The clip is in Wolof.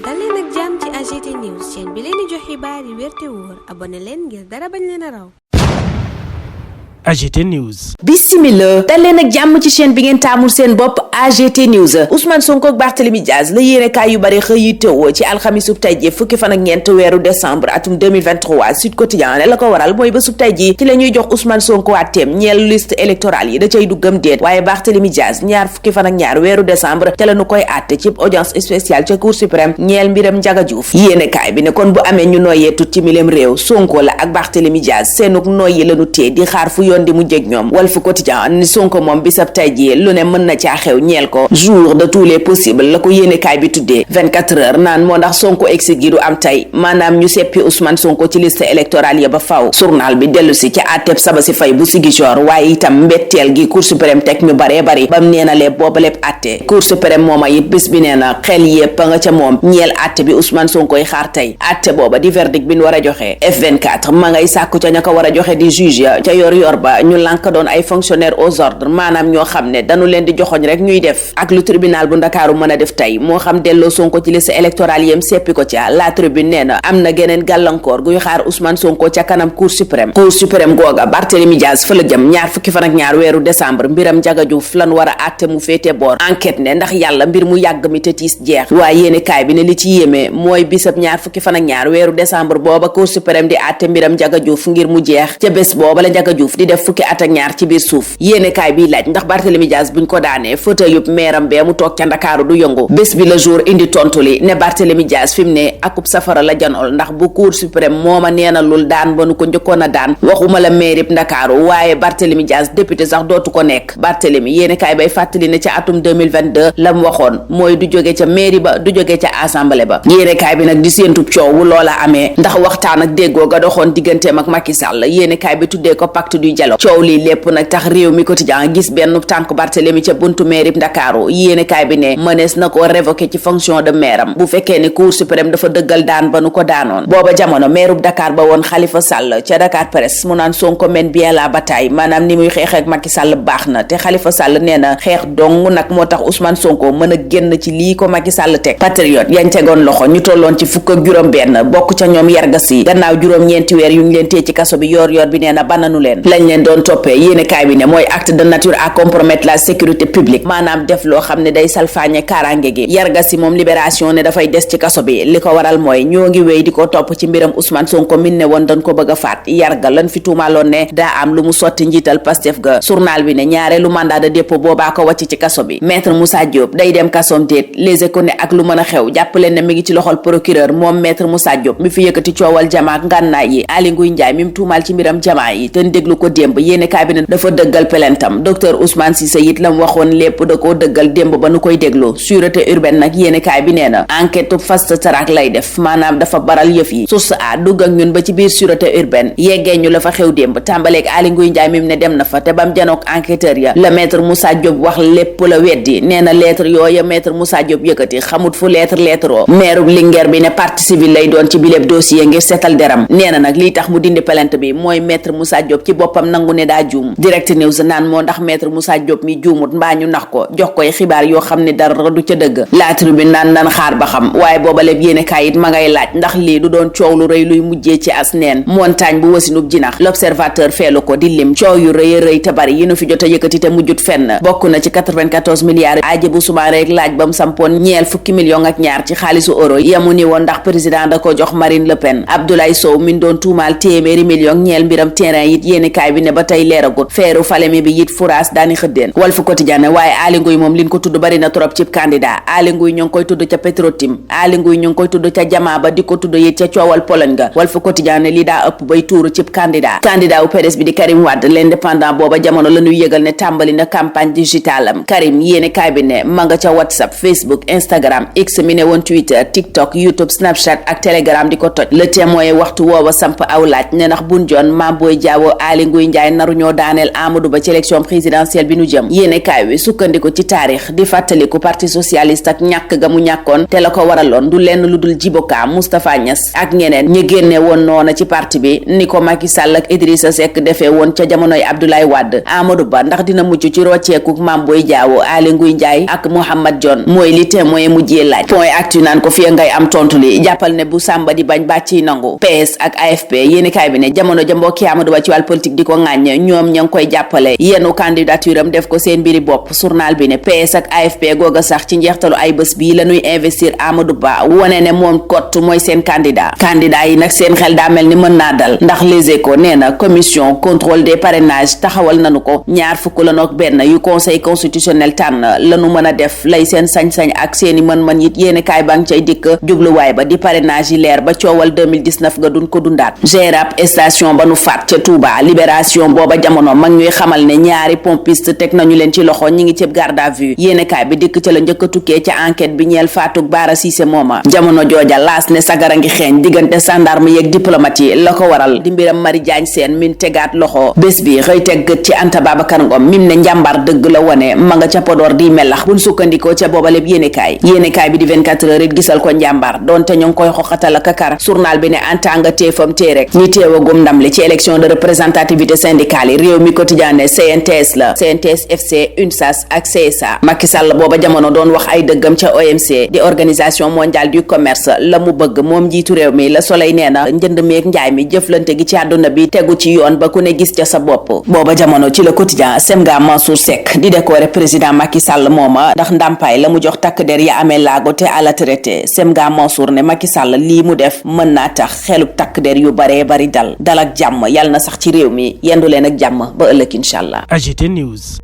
dal leen ak jàmm ci AGT News chaîne bi leen di jox xibaar yi wér te wóor abonné leen ngir dara bañ leen a raw. AGT News. Bismillah dal leen ak jàmm ci chaîne bi ngeen taamul seen bopp AGT News. Ousmane Sonko ak Barthélémy Dias la yéenekaay yu bari xëy yi teewoo ci alxamisub tey ji fukki fan ak ñeent weeru décembre atum 2023 Sud Quotidien ne la ko waral mooy bésub tey ji ci la ñuy jox Ousmane Sonko àtteem ñeel liste électorale yi da cay duggam déet waaye Barthélémy Dias ñaar fukki fan ak ñaar weeru décembre ca la ñu koy àtte ci audience spéciale ca Cour suprême ñeel mbiram Ndiaga Diouf. Yéenekaay bi ne kon bu amee ñu noyyee tut ci milem réew Sonko la ak Barthélémy Dias seenuk noyyi lañu tee di xaar fu yoon di mu jég ñoom. Walf Quotidien ni Sonko moom bisab tey ji lu ne mën na caa xew ñeel ko jour de tous les possibles la ko yéenekaay bi tuddee 24 heures naan moo ndax Sonko exit gi du am tey maanaam ñu seppi Ousmane Sonko ci liste électorale ya ba faw. Journal bi dellu si ca àtteb Sabassy Faye bu Ziguinchor waaye itam mbetteel gi Cour suprême teg ñu baree bari bam nee na lépp booba lépp àtte Cour suprême mooma it bés bi nee na xel yépp nga ca moom ñeel àtte bi Ousmane Sonko yi xaar tey àtte booba di verdict bi ñu war a joxe F24 ma ngay sàkku ca ña ko war a joxe di juge ca yor ba ñu lànk doon ay fonctionnaires aux ordres maanaam ñoo xam ne dañu leen di joxoñ rek ñuy def ak lu tribunal bu Ndakaaru mën a def tey moo xam delloo Sonko ci liste électorale yem seppi ko ca la tribune nee na am na geneen gàllankoor guy xaar Ousmane Sonko ca kanam Cour suprême googa Barthélémy Dias fa la jëm ñaar fukki fan ak ñaar weeru décembre mbiram Ndiaga Diouf lan war a àtte mu féete boor enquête ne ndax yàlla mbir mu yàgg mi te tiis jeex waaye yéene kaay bi ne li ci yéeme mooy bisab ñaar fukki fan ak ñaar weeru décembre booba Cour suprême di àtte mbiram Ndiaga Diouf ngir mu jeex ca bés booba la Ndiaga Diouf di def fukki at ak ñaar ci biir suuf yéenekaay bi laaj ndax Barthélémy Dias buñ ko daanee fauteuil yub meeram bee mu toog ca Ndakaaru du yëngu bés bi le jour indi tontu li ne Barthélémy Dias fi mu ne akub safara la janool ndax bu Cour suprême mooma neena lul daan ba nu ko njëkkoon a daan waxuma la maire Ndakaaru waaye Barthélémy Dias député sax dootu ko nekk Barthélémy yéenekaay bay fàttali ne ca atum 2022 la mu waxoon mooy du jóge ca mairie ba du jóge ca assemblée ba yéenekaay bi nag di séentub coow wu loola amee ndax waxtaan ak déggoo ga doxoon digganteem ak Macky Sall yéenekaay bi tuddee ko pacte du dialogue coow lii lépp nag tax réew mi quotidien gis benn tànk Barthélémy ca buntu maire Ndakaaru yéenekaay bi ne mënees na ko révoquer ci fonction de maire am bu fekkee ne Cour suprême dafa dëggal daan ba nu ko daanoon booba jamono maire Dakar ba woon Khalifa Sall ca Dakar Presse mu naan Sonko mène bien la bataille maanaam ni muy xeex ak Macky Sall baax na te Khalifa Sall nee na xeex dong nag moo tax Ousmane Sonko mën a génn ci lii ko Macky Sall teg patriote yañ tegoon loxo ñu tolloon ci fukk ak juróom benn bokk ca ñoom yargas yi gannaaw juróom-ñeenti weer yu ñu leen téye ci kaso bi yor bi nee na bananu leen lañ leen doon toppee yéenekaay bi ne mooy acte de nature à compromettre la sécurité publique maanaam def loo xam ne day salfaañe kaaraange gi yarga si moom libération ne dafay des ci kaso bi li ko waral mooy ñoo ngi wéy di ko topp ci mbiram Ousmane Sonko min ne woon dañ ko bëgg a faat yarga lan fi tuumaaloon ne daa am lu mu sotti njiital Pastef ga journal bi ne ñaareelu mandat de dépôt boobaa ko wàcc ci kaso bi maître Moussa Diop day dem kasoom déet Les Échos ne ak lu mën a xew jàppaleen ne mi ngi ci loxol procureur moom maître Moussa Diop mi fi yëkkati coowal jamaa ak ngànnaay yi Aly Ngouille Ndiaye mi mu tuumaal ci mbiram jamaa yi te déglu ko démb yéenekaay bi ne dafa dëggal pelentam docteur Ousmane Cissé it la mu waxoon lépp da koo dëggal démb ba nu koy déglu sûreté urbaine nag yéenekaay bi nee na enquête fast track lay def maanaam dafa baral yëf yi source a dugg ak ñun ba ci biir sûreté urbaine yeggee ñu la fa xew démb tàmbaleeg Aly Ngouille Ndiaye mi mu ne dem na fa te bam janook enquêteur ya la maître Moussa Diop wax lépp la weddi nee na lettre yooya maître Moussa Diop yëkkati xamut fu lettre oo maire Linguère bi ne partie civile lay doon ci biléb dossier ngir seetal deram nee na nag lii tax mu dindi plainte bi mooy maître Moussa Diop ci boppam nangu ne daa juum Direct News naan moo ndax maître Moussa Diop mi juumut mbaa ñu nax ko jox koy xibaar yoo xam ne dara du ca dëgg La Tribune naan nan xaar ba xam waaye booba lépp yéenekaay it ma ngay laaj ndax lii du doon coow lu rëy luy mujjee ci as neen montagne bu wasinub jinax L'Observateur feelu ko di lim coow yu rëy a rëy te bari yi nu fi jot a yëkkati te mujjut fenn bokk na ci 94 milliards Hadjibou Soumaré rek laaj ba mu sampoon ñeel fukki million ak ñaar ci xaalisu euro yamu ni woon ndax président da ko jox Marine Le Pen Abdoulaye Sow min doon tuumaal téeméeri million ñeel mbiram terrain it yéenekaay bi ne ba tey leeragut feeru Falémé bi it furaas daani xëddeen Walf Quotidien waaye Aly Ngouille moom liñ ko tudd bari na trop cib candidat Aly Ngouille ñoo ngi koy tudd ca Petrotim Aly Ngouille ñoo ngi koy tudd ca jamaa ba di ko tudd it ca coowal Pologne ga Walf Quotidien ne li daa ëpp bay tuuru cib candidat wu PDS bi di Karim Wade l'indépendant booba jamono la ñuy yëgal ne tàmbali na campagne digitale am Karim yéenekaay bi ne ma nga ca WhatsApp Facebook Instagram X mi ne woon Twitter TikTok YouTube Snapchat ak Telegram di ko toj Le Témoin waxtu woowa samp aw laaj ne ndax bun joon Mame Boye Diao Aly Ngouille Ngouille Ndiaye naru ñoo daaneel Amadou Ba ci élection présidentielle bi nu jëm. yéene kaay wi sukkandiku ci taarix di fàttaliku parti socialiste ak ñàkk ga mu ñàkkoon te la ko waraloon du lenn lu dul Djiboka Moustapha Niass ak ñeneen ñi génne woon noona ci parti bi ni ko Macky Sall ak Idrissa Seck defee woon ca jamonoy Abdoulaye Wade. Amadou Ba ndax dina mucc ci rocceeku Mame Boye Diao Aly Ngouille Ndiaye ak Mohamed Dionne mooy li Témoin mujjee laaj. Point Actu naan ko fi ngay am tontu li jàppal ne bu Samba di bañ bàcciy nangu. PS ak AFP yéeni kaay bi ne jamono ja mbokki Amadou Ba ci wàll politique di ko ŋàññ ñoom ña ngi koy jàppale yenu candidature am def ko seen mbiri bopp. journal bi ne PS ak AFP googa sax ci njeextalu ay bés bii la ñuy investir Amadou Ba wone ne moom kott mooy seen candidat yi nag seen xel daa mel ni mën naa dal ndax Les Échos nee na commission contrôle des parrainages taxawal nañu ko 21 yu conseil constitutionnel tànn lanu mën a def lay seen sañ-sañ ak seeni mën-mën it yéeni kaay baa ngi cay dikk jubluwaay ba di parrainage yi leer ba coowal 2019 ga duñ ko dundaat. gérab station ba nu faat ca Touba Libération booba jamono mag ñuy xamal ne ñaari pompiste teg nañu leen ci loxo ñi ngi ci garde à vue yéeni kaay bi dikk ca la njëkk a tukkee ca enquête bi ñeel faatug Bara Cissé mooma jamono jooja laas ne sagara ngi xeeñ diggante gendarme yeeg diplomate yi la ko waral di mbiram Marie Diagne Sène min tegaat loxo bés bi xëy teg gët ci Anta Babacar Ngom mim ne njàmbaar dëgg la wone ma nga ca Podor di melax buñ sukkandikoo ca booba lépp yéenekaay bi di 24 heures it gisal ko njàmbaar doonte ñu ngi koy xoxatal ak kar journal bi ne Anta nga téefam tée rek ñi téewagum ndam li ci élection de représentativité syndicale yi réew mi quotidien ne CNTS la CNTS FC UNSAS ak CSA Macky Sall booba jamono doon wax ay dëggam ca OMC di organisation mondiale du commerce la mu bëgg moom njiitu réew mi la Soleil nee na njënd meeg njaay mi jëflante gi ci àdduna bi tegu ci yoon ba ku ne gis ca sa bopp booba jamono ci le quotidien Semga Mansour Seck di décorer président Macky Sall mooma ndax ndàmpaay la mu jox takk der ya amee laago te à la traité Semga Mansour ne Macky Sall lii mu def mën naa tax xelub takk der yu baree bari dal ak jàmm yàlla na sax ci réew mi yendu leen ak jàmm ba ëllëg incha allah. AGT News.